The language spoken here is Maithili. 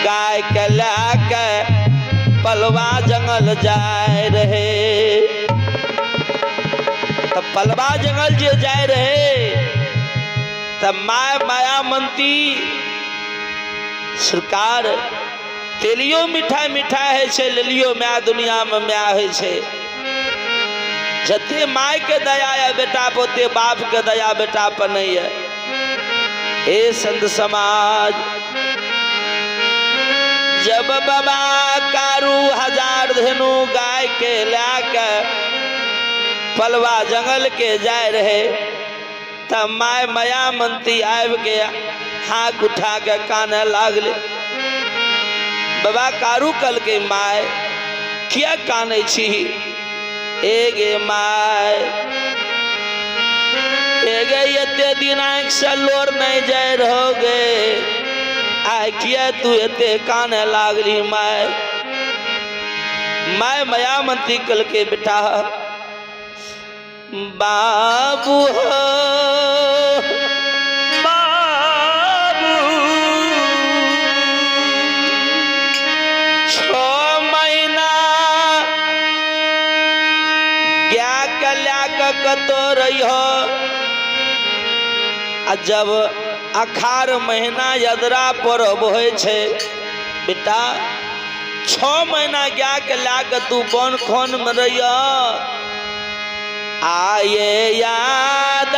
गाय के लए के पलवा जंगल जाय रहे। तऽ पलवा जंगल जे जाय रहे तऽ my मायामंती सरकार तेलियो मिठाइ मिठाइ होइ छै, लेलियो माय दुनियामे माय होइ छै। जते my के दया यऽ बेटा पर, ओते बाप के दया बेटा पर नहीं है। हे संत समाज, जब बाबा कारू हजार धेनु गाय के लए के पलवा जंगल के जाय रहे तब my माया मंती आबि के हाथ उठा के काने लागले। बाबा कारू कहलकै, my किया कानै छी? ए गे my, ए गे एते दिन आँखि से लोर नहीं जाय रहो गे, आइ किया तू एते काने लागली my? My माया मंती कहलकै, बेटा बाबू हो बाबू, 6 महीना गाय के लए के कतौ रहियो, आ जब अखार महीना यदरा पर्व होइ छै बेटा, 6 महीना गाय के लए के तू बन खन में रहियो, आये याद